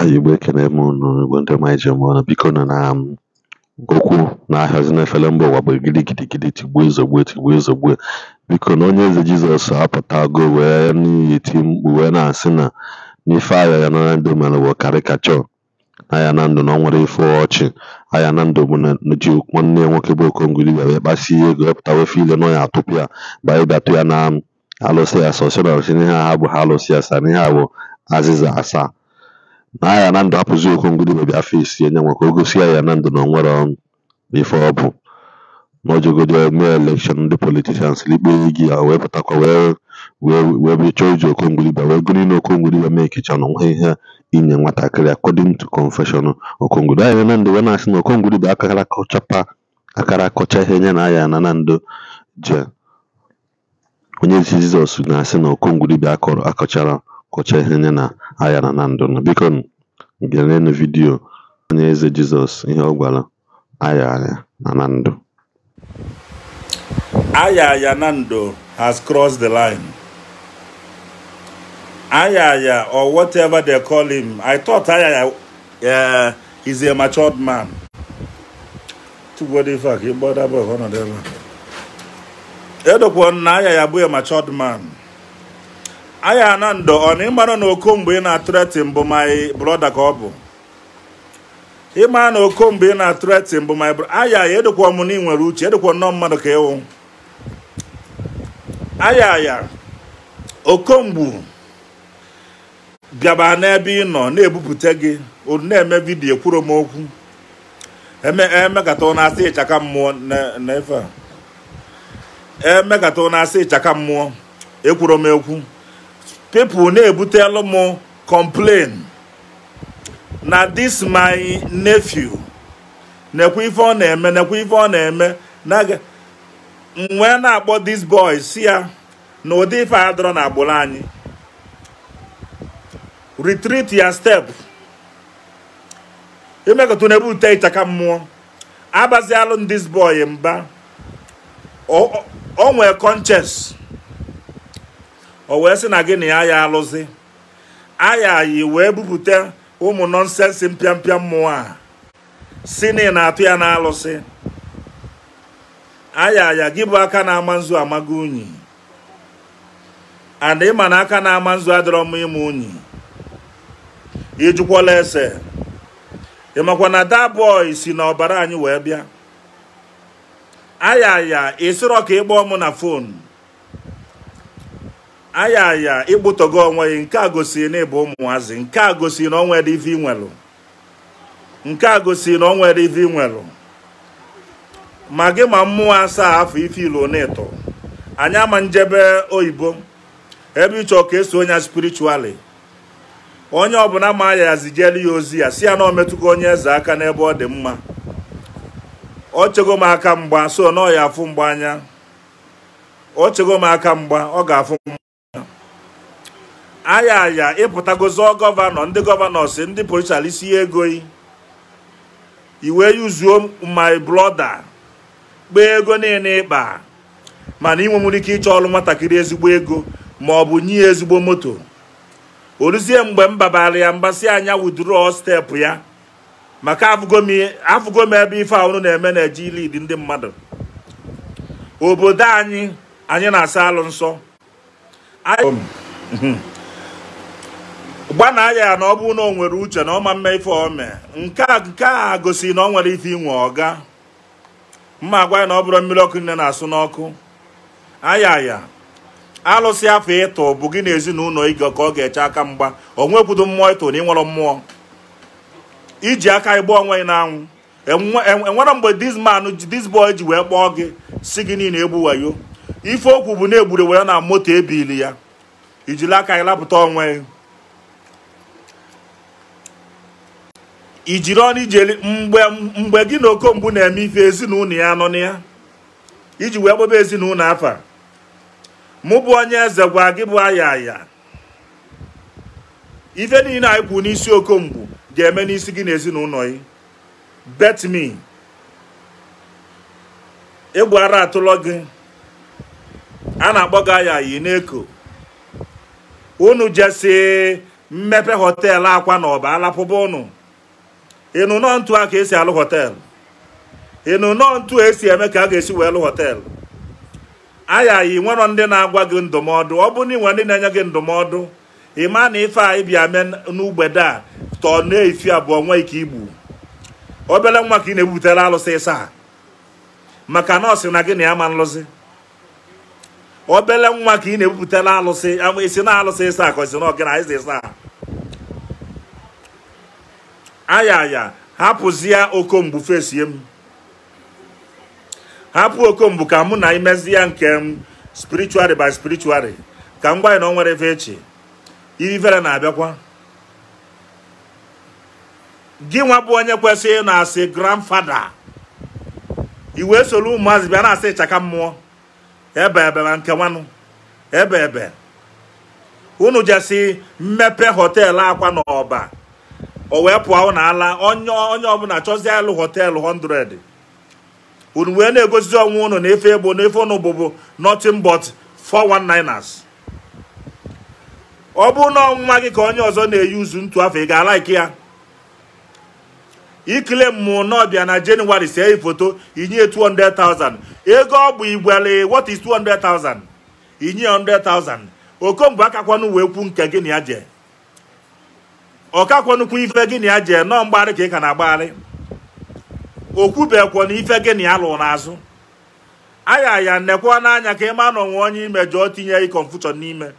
Igbo ekene m unu, Igbo ndị ọma ije m ọnụ. Biko nụ na okwu na-ahịọzi n'efere mba ụwa bụ gidigidigidi, tigbue zogbue, tigbue zogbue. Biko na onye eze Jizọs apụtago wee na-eti mkpu wee na-asị na n'ife aya ya na ndụ mere bụ karikachọ aya na ndụ na ọ nwere ife ọchị aya na ndụ bụ na ji nwanne ya nwoke bụ Okongwu wee kpasie ego wepụta wee ile na ọ ya atụpụ ya ba ịbịa tụ ya na alụsị ya sọ sị na sị n'ihe a ha bụ ha alụsị asaa n'ihe a bụ azịza asaa na aya na ndụ hapụzi Okongwu dibịa bịa fesie nye nwa ka o gosi ya na ndụ na o nwere ife ọ bụ na ojegodi mee elekshọn ndị politishans likpe igi ya wee pụtakwa wee wee wee bịa chọọ iji Okongwu dibịa wee gụrụ na Okongwu dibịa mee ekicha na onwe ihe inye nwatakịrị according to confession Okongwu aya na ndụ wee na-asị na Okongwu dibịa akara kọchapa akara kọcha ihe nye na aya na ndụ je onye ezi Jizọs na-asị na Okongwu dibịa akọrọ akọchara kọcha ihe nye na aya na ndụ na biko gerenụ vidiyo onye eze Jizọs ihe ọ gwara aya na ndụ. Ayaya Nando has crossed the line. Ayaya, or whatever they call him. I thought Ayaya is a matured man. To what the fuck? He bought up one of them. Ayaya bụ a matured man. Ayaya Nando, on him, I don't know, Okomgbe na threat him, but my brother ka ọ bụ. Ịma na Okomgbe na threat him, but my brother. Ayaya, edokwa m na ị nwere uche, edokwa nnọọ mmadụ ka ịwụ. Ayaya, Okongwu bịaba n'ebe ị nọ na-ebupụta gị, ọ na-eme vidiyo kwuru m okwu. Emekata ọ na-asị ịchaka mmụọ na efe a. Emekata ọ na-asị ịchaka mmụọ, ekwuru m ekwu. People na-ebutelu m complain na this my nephew nekwa ife ọ na-eme, nekwa ife ọ na-eme. Nwee na-akpọ this boy si ya na ụdị ife a dọrọ na agbụrụ anyị. Retreat your step. Imekọta na-ebute ịchaka mmụọ. Abazialụ this boy mba. O nwee conscience. O wee sị na gị na ya ya alụzi. Aya yi wee bupụta ụmụ nonsense mpịampịa mmụọ a. Si na ị na-atụ ya na alụsị. Ayaya gị bụ aka na-ama nzu amago unyi. And ịma na aka na-ama nzu adịrọ mma ịma unyi. Ijukwala ese. Ịmakwa na that boy si na ọbara anyị wee bịa. Ayaya ịsịrọ ka ịkpọọ mụ na fon. Ayaya ịkpụtọgo onwe gị, nke a gosiri na ịbụ ụmụazị, nke a gosiri na o nwere ife ị nwelụ. Nke a gosiri na o nwere ife ị nwelụ. Ma gị ma mmụọ asaa afọ ife ilo na ịtọ. Anyị ama njebe oyibo ebe ịchọ ka eso onye spiritually. Onye ọbụla ma ya zijelu ya ozi ya si ya na o metụgo onye eze aka n'ebe ọ dị mma. O chego m aka mgba so na ọ ya afụ mgba anya. O chego m aka mgba ọ ga-afụ mgba. Ayaya ịpụtago zọọ gọvanọ, ndị gọvanọ si ndị polishal isi ego yi. Iwe yuzuo my brother kpee ego niile ịkpa, mana ị nwere ike ịchọ ọrụ nwatakịrị ezigbo ego ma ọ bụ nye ya ezigbo moto. Oluzie mgbe m babara ya mgbasị anya withdraw step ya, maka afụgo m ebe ife ahụ na-eme na-eji lead ndị mmadụ. Obodo anyị anyị na-asa alụ nsọ. Gbana ya na ọ bụ na o nwere uche na ọ ma mma ife o mee. Nke a gosi na ọ nwere ife inwe ọga. Mma agwa ya na ọ bụrụ mmiri ọkụ nne na-asụ n'ọkụ. Ayaya alụsị afọ ịtụ bụ gị na ezinụlọ ịga ka ọ ga-eche aka mgba. O nwekwudo mmụọ ịtụ na ịnwere mmụọ. Iji aka ịgba onwe gị n'anwụ. Enwere mgbe this man, this boy ji wee kpọọ gị si gị niile egbu wayo. Ife okwu bụ na-egburu wee na moto ebili ya. Ijiri aka gị lapụta onwe gị. Ijiri ọnụ ijeli mgbe gị na Okongwu na-eme ife ezinụlọ ya nọ na ya. Iji wee kpọba ezinụlọ afa. Mụ bụ onye eze gwa gị bụ ayaya. Ife niile anyị kwu n'isi Okongwu ga-eme n'isi gị na ezinụlọ gị. Bet me. Egwu ara atụlọ gị. A na-akpọ gị ayaya na-eko. Unu jesi Mmepe họteelụ akwa na ọba alapụba ụnụ. Ịnụ nọ ntu a ka esi alụ họteelụ. Ịnụ nọ ntu esi eme ka a ga-esi wee lụ họteelụ. Aya yi nwere ndị na-agwa gị ndụmọdụ. Ọ bụrụ na ị nwere ndị na-enye gị ndụmọdụ, ị ma na ife a ịbịa mee n'ugbede a tọọ na-efi abụọ nwee ike igbu. Obele nwa ka ị na-ebutere alụsị ịsa maka na ọ sị na gị na ya ma nlụzi. Obele nwa ka ị na-ebutere alụsị isi na alụsị ịsa ka ọ sị na ọ gị na ịsa ịsa. Aya ya hapụzie Okomgbu fesie m. Hapụ Okomgbu ka mụ na imezie nke m spiritually by spiritually. Ka m gwa ya na ọ nwere efe echi. Ivere na-abịakwa. Gị nwa bụ onye kwesịrị na-asị grandfather. I wee soro ụmụazị bịa na-asị ịchaka mmụọ. Ebe ebe ma nke nwanụ. Ebe ebe. Unu jesi mmepe họteelụ akwa na ọba. O wee pụọ n'ala onye ọbụla chọzie alụ họteelụ 100. Unu wee na-egosi onwe unu na efe egbo na efe unu bụbụ nothing but 419ers. Ọ bụ na ọnwa gị ka onye ọzọ na-eyuzu ntu afọ ị ga-alaiki ya. Ikele mmụọ n'ọbịa na Jenụwarị see foto inye 200,000. Ego ọ bụ igwele what is 200,000? Inye 100,000. Okomgbu akakwanụ wee kwu nke gị na ya jee. Ọkakwanụkwu ife gị na ya jee nọọ mgbarị ka ị ka na-agbagharị. Okwubekwo na ife gị na ya lụrụ n'azụ. Aya ya nekwa n'anya ka ịma na onwe onye imejọ tinye confusion n'ime.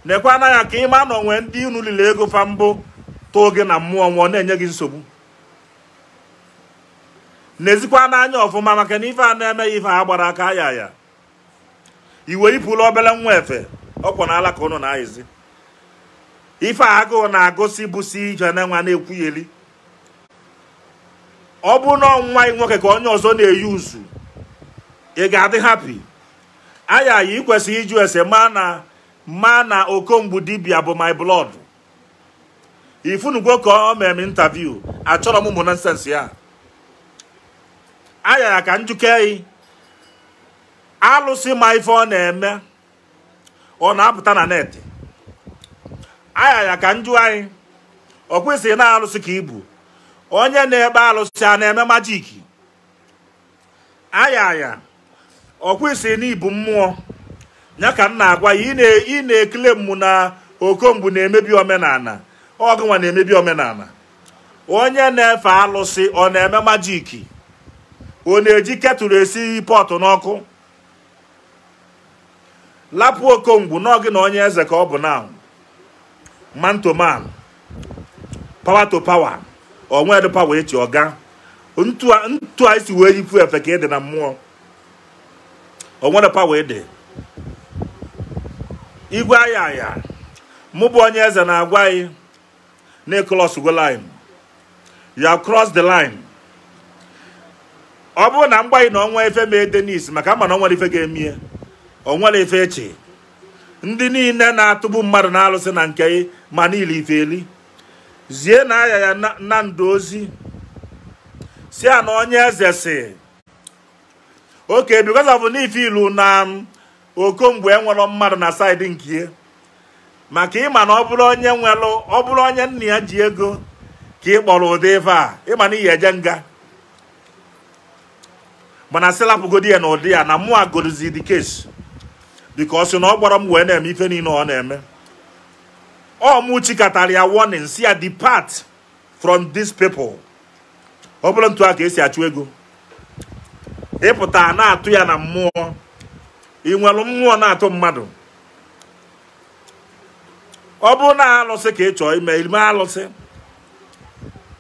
Nekwa n'anya ka ịma na onwe ndị unu lile ego fa mbụ tụọ gị na mmụọ nwụọ na-enye gị nsogbu. N'ezikwa n'anya ọfụma maka na ife a na-eme ife a gbara aka aya ya. Iwe ipụlụ obele nwa efe ọkwọ n'ala ka ụnụ na-ayịzi. Ife agụụ na-agụsị bụsi ije na-enwe na-ekwugheli. Ọ bụ na nwa nwoke ka onye ọzọ na-eyi uzu, ị ga-adị happy. Aya ya ị kwesịrị ịjụ ese ma na Okomgbu dibịa bụ my blood. Ifunugwo ka ọ mere m interview, achọrọ m ụmụ nonsense ya. Aya ya ka njuke alụsị ma ife ọ na-eme ọ na-apụta na net. Aya ya ka nju anyị ọ kwesịrị na alụsị ka ibu. Onye na-ekpe alụsị a na-eme majiki. Aya ya ọ kwesịrị na ibu mmụọ. Ya ka m na-agwa ya ị na-ekele mụ na Okomgbu na-emebi omenala. Ọgụnwa na-emebi omenala. Onye na-efe alụsị ọ na-eme majiki. Ọ na-eji ketụlụ esi pọtụ n'ọkụ. Lapụ Okomgbu n'ọgị na onye eze ka ọ bụ now. Man to man, power to power. Onwe dị power echi ọga. Ntu a isi wee yipụ efe ka ịdị na mmụọ. Onwe dị power ịdị. Igwe aya ya. Mụ bụ onye eze na-agwa anyị na cross go line. You have crossed the line. Ọ bụrụ na mgbaghị na ọnwa efe mee Dennis maka ama na onwere ife ga-emie. Onwere ife echi. Ndị niile na-atụgbu mmadụ na-alụsị na nke ma niile ife eli. Zie na aya ya na ndụ ozi. Si ya na onye eze si. Okay, because of n'ife ilu na Okomgbu enwere mmadụ na side nke maka ịma na ọ bụrụ onye nwelụ, ọ bụrụ onye nna ya ji ego ka ị kpọrọ ụdị ife a, ịma na iyi eje nga. Mana sịlapụgodi ya na ụdị ya na mụ agorozi the case. Because na ọ gbara m wee na-eme ife niile ọ na-eme. Ọ mụ chikatara ya warning si ya depart from these people. Ọ bụrụ ntu a ka esi achụ ego. Ịpụta na-atụ ya na mmụọ. Ị nwere mmụọ na-atụ mmadụ. Ọ bụrụ na alụsị ka ị chọọ ime ime alụsị.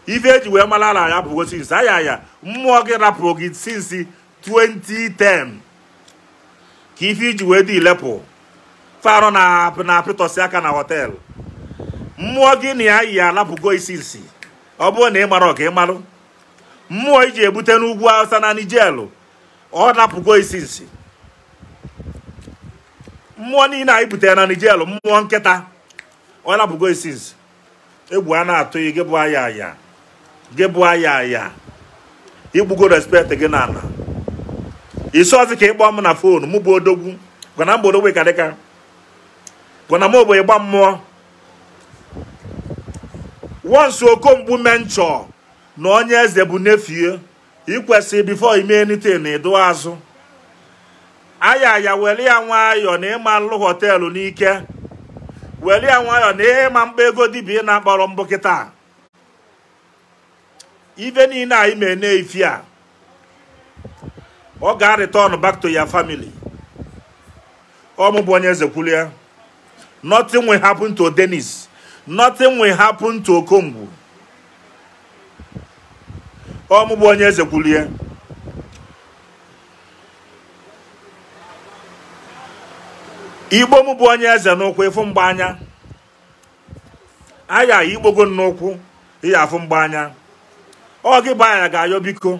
Ife eji wee mara ala ya bụgo sinsi aya ya mmụọ gị rapụrụ gị sinsi 2010 ka ife iji wee dị ilepụ farụ na apịtọsị aka na họteelụ. Mmụọ gị na ya yi alapụgo isinsi. Ọ bụrụ na ị mara ọ ka ị marụ. Mmụọ iji ebute n'ugwu Awụsa na Nijelụ ọ napụgo isinsi. Mmụọ niile anyị butere na Nijelụ mmụọ nkịta ọ napụgo isinsi. Egwu a na-atụ gị gị bụ aya aya. Gị bụ aya aya. Igbugo respect gị n'ala. Isi ọzọ ka ị kpọọ m na foonu mụ bụ odogwu. Gwana mba odogwu ka dịka. Gwana m bụ ịgba mmụọ. Once Okongwu mention na onye eze bụ nephew, ikwesị before ime anything na ịdụ azụ. Aya ya were ya nwayọ na ịma nlụ họteelụ n'ike. Were ya nwayọ na ịma mkpa ego dibịa na-akpọrọ mbụ kịta. Ife niile a ime na-efi a, ọ ga-return back to your family. Ọ mụ bụ onye eze kwuru ya. Nothing will happen to Dennis. Nothing will happen to Okongwu. Ọ mụ bụ onye eze kwuru ya. Igbo mụ bụ onye eze n'ụkwụ ịfụ mgba anya. Aya igbogo n'ụkwụ ihe afụ mgba anya. Ọ gị bụ aya ga-ayọ biko.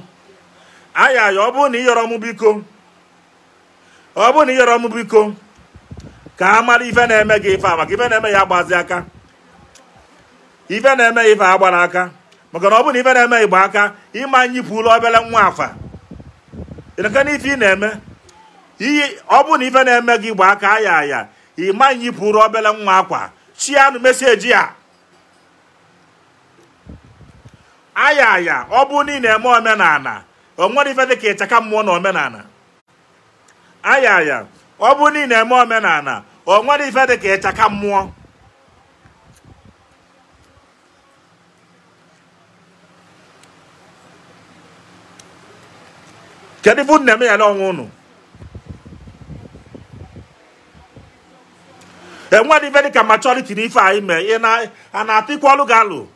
Aya ya ọ bụrụ na ị yọrọ mụ biko. Ọ bụrụ na ị yọrọ mụ biko ka a mara ife na-eme gị ife a, maka ife na-eme ya agbazi aka. Ife na-eme ife agbara aka. Maka na ọ bụrụ na ife na-eme igba aka, ịma nyipụ ụlọ obere nwa afa. Ịnaka n'ife ị na-eme. Ihe ọ bụrụ na ife na-eme gị gba aka aya aya, ịma nyipụ ụlọ obere nwa akwa. Chi anụ meseji a. Aya aya, ọ bụrụ na ị na-eme omenala, o nwere ife dị ka ịchaka mmụọ na omenala. Aya aya, ọ bụrụ na ị na-eme omenala, o nwere ife dị ka ịchaka mmụọ. Kedu ife unu na-eme ya n'onwe unu? Enwere ife dị ka maturity n'ife anyị mee, ị na-atịkwa ọlụ gị alụ.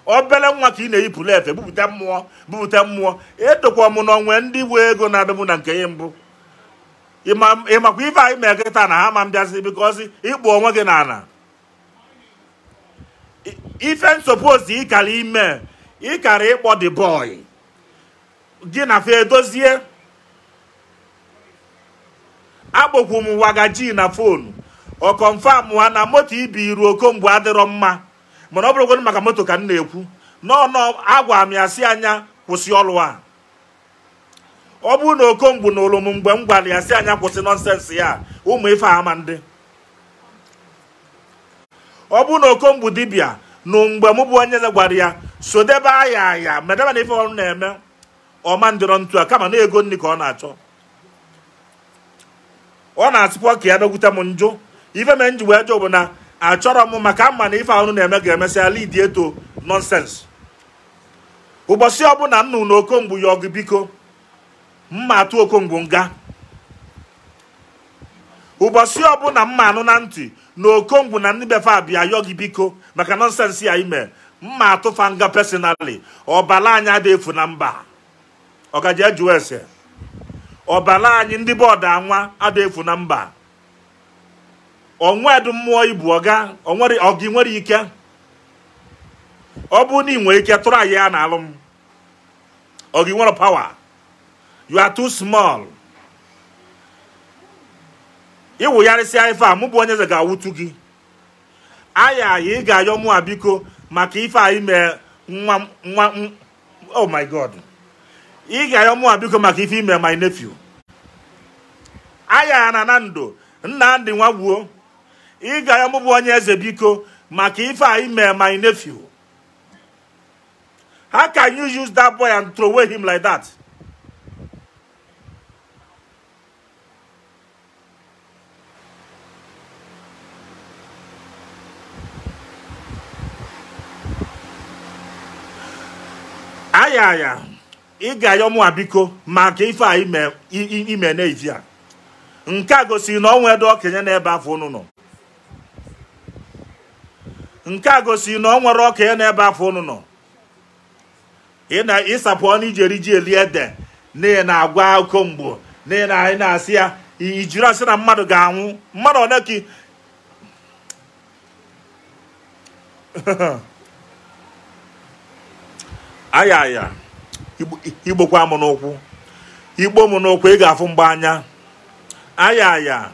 Obere nwa ka ị na-eyipụrụ efe, bupụta mmụọ, bupụta mmụọ. Edokwa m n'onwe ndị wee ego na-adịbụ na nke ya mbụ. Ịmakwa ife anyị mee kịta na ha ma mbịazi because ịkpụ onwe gị n'ala. Ife nsopose ịkara ime, ịkara ịkpọ the boy. Gị na fe edozie. Akpọkwu m wagaji na fonu. Ọ confirm ha na moto ibi iru Okongwu adịrọ mma. Mana ọ bụrụgodị maka moto ka m na-ekwu. Nọ agwa m ya si anya kwụsị ọlụ a. Ọ bụrụ na Okongwu n'ụlọ m mgbe m gwara ya si anya kwụsị nọnsensị ya, ụmụ ife ama ndị. Ọ bụrụ na Okongwu dibịa nụ mgbe mụ bụ onye gwara ya sodebe aya aya medebe na ife ọrụ na-eme ọma ndịrọ ntu a, kama na ego nri ka ọ na-achọ. Ọ na-atụpụ ka ya bịakwute m njụ. Ife me nji wee jụ bụ na achọrọ m maka mma na ife ahụ na-eme ga-emesịa lead eto nonsense. Ụbọchị ọbụla m nụ na Okongwu ya ọgụ biko, mma atụ Okongwu nga. Ụbọchị ọbụla mma anụ na ntị na Okongwu na ndị befe abịa yọ gị biko maka nonsense ya ime, mma atụfa nga personally. Ọbala anyị adị efu na mba. Ọgaji eju ese. Ọbala anyị ndị bọọdụ anwa adị efu na mba. Onwe edu mmụọ ibu ọga, onwere ọgị nwere ike. Ọ bụrụ na ị nwere ike tụrụ anyị ya n'alụ m. Ọgị nwere power. You are too small. Ịwụgharịsịa ife a, mụ bụ onye eze ga-awụtu gị. Aya aya ị ga-ayọ mụ a biko maka ife a ime nwa nwa, oh my God. Ị ga-ayọ mụ a biko maka ife ime my nephew. Aya na na ndụ Nnamdị nwa gbuo. Ị ga-ayọ mụ bụ onye eze biko maka ife a ime my nephew. How can you use that boy and throw away him like that? Aya aya, ị ga-ayọ mụ a biko maka ife a ime na-eji a. Nke a gosiri na ọ nwere okenye n'ebe afọ unu nọ. Nke a gosiri na ọ nwere okenye n'ebe afọ unu nọ. Ị na-ịsapụ ọnụ iji eri ji eli ede, na ị na-agwa Okongwu, na ị na-asị ya ijiri asị na mmadụ ga-anwụ. Mmadụ one ka aya aya, igbokwa m n'ụkwụ. Igbo m n'ụkwụ ị ga-afụ mgba anya. Aya aya,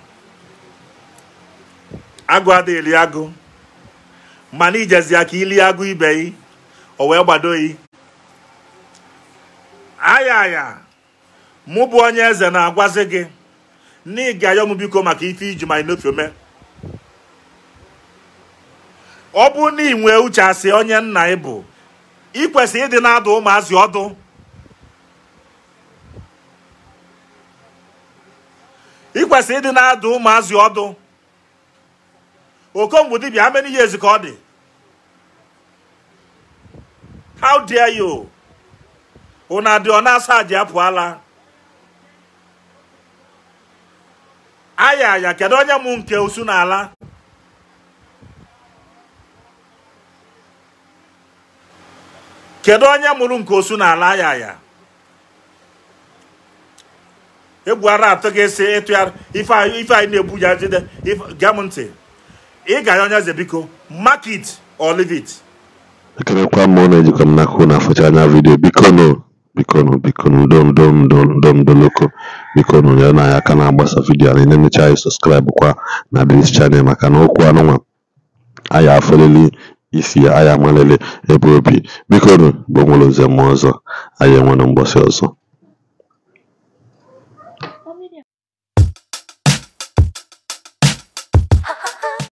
agụ adịghị eli agụ, mana ijezi aka ili agụ ibe yi, o wee gbado yi. Aya aya, mụ bụ onye eze na-agwazi gị na ị ga-ayọ m biko maka ife iji my nephew mee. Ọ bụ na ị nwee uche asị onye nna ị bụ, ị kwesịrị ịdị na-adụ ụmụazị ọdụ. Ị kwesịrị ịdị na-adụ ụmụazị ọdụ. Okongwu dibịa, how many years ka ọ dị? How dare you? Una dị ọ na-asa aja apụala. Aya aya, kedu onye mụ nke osu n'ala? Kedu onye mụrụ nke osu n'ala? Aya aya. Egwu ara atọ ga-esi ịtụ ya ife anyị na-ebu ya jide. Gee m ntị. Ị ga ya onye eze biko, mark it or leave it. Ekelekwa m na ejikwa m n'aka unu afụcha anya vidiyo. Bikonu bikonu bikonu ndo ndo ndo ndo ndo loko bikonu nyere na anyị aka na-agbasa vidiyo anyị na-emecha anyị sọskraịbụ kwa na this channel maka na okwu anụnwa anyị afọleli isi ya anyị amalele ebe obi. Bikonu bụ nwere nze mmụọ ọzọ anyị enwere mgbọsị ọzọ.